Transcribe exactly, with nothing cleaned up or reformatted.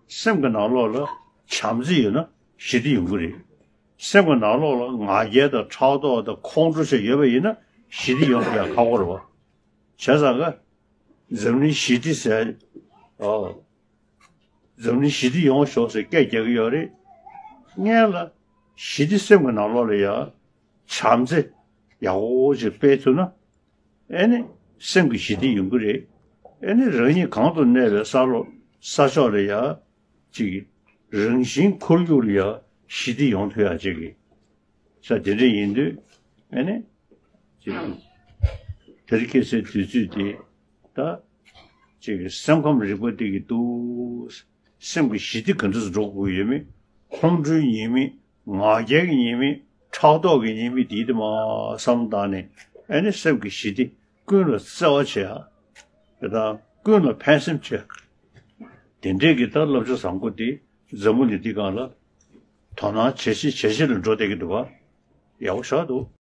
སེམས་ཀྱི་ནང་ལོགས་ལ་བྱམས་བརྩེ་ཡོད་ན་ཞི་བདེ་ཡོང་གི་རེད། སེམས་ཀྱི་ནང་ལོགས་ལ་ང་རྒྱལ་དང་ཕྲག་དོག་དང་ཁོང་ཁྲོ་བྱས་ཡོད་པ་ཡིན་ན་ཞི་བདེ་ཡོང་ཡག་ཁག་པོ་རེད་བ། བྱས་ཙང་ག་འཛམ་གླིང་ཞི་བདེ་ཟེར། ཨོ། འཛམ་གླིང་ཞི་བདེ་ཡོང་ཤོག་ཟེར་སྐད་རྒྱག་གི་ཡོད་རེད། སྔོན་ལ་ཞི་བདེ་སེམས་ཀྱི་ནང་ལོགས་ལ་ཡ་བྱམས་བརྩེ་ཡག་པོ་ཅིག་སྤེལ་ཐུབ་ན། ཨེ་ནི་སེམས་ཀྱི་ཞི་བདེ་ཡོང་གི་རེད། ཨེ་ནི་རང་ཉིད་གང་དུ་གནས་པའི་ས་ལོ་ས་ཕྱོགས་ལ་ཡ་ཅིག་རང་བཞིན་ཁོར་ཡུག་ལ་ཡ་ཞི་བདེ་ཡོང་ཐུབ་ཡ་ཅིག་གི་ས་དེ་འདྲ་ཡིན་དུས། ཨེ་ནི་ཅིག་དེ་རིང་ཁ་སང་དུས་ཚོད་དེ་ད་ཅིག་སེམས་ཁམས་རིག་པ་དེ་གི་འདུག་སེམས་ཀྱི་ཞི་བདེ་ག་འདྲ་སེ་འགྲོ་དགོས་ཡོད་མེད། ཁོང་ཁྲོའི་ཉེས་དམིགས། ང་རྒྱལ་གྱི་ཉེས་དམིགས། ཕྲག་དོག་གི་ཉེས་དམིགས་དེ་དེ་མ་བསམ་བཏང་ནས། ཨེ་ནི་སེམས་ཀྱི་ཞི་བདེ། ཀུན་ལ་བརྩེ་བ་བྱེད་ཡ། དེ་དང་ཀུན་ལ་ཕན་སེམས་བྱེད་ཡ། དེ་འདྲས་ཀྱི་ད་བསླབ་བྱ་བཟང་པོ་དེ་འཛམ་བུ་གླིང་འདི་སྒང་ལ་དོ་སྣང་བྱེད་ཤེས་བྱེད་ཤེས་ལ་འགྲོ་བསྡད་ཀྱི་འདུག་བ། ཡག་པོ་ཞེ་དྲག་འདུག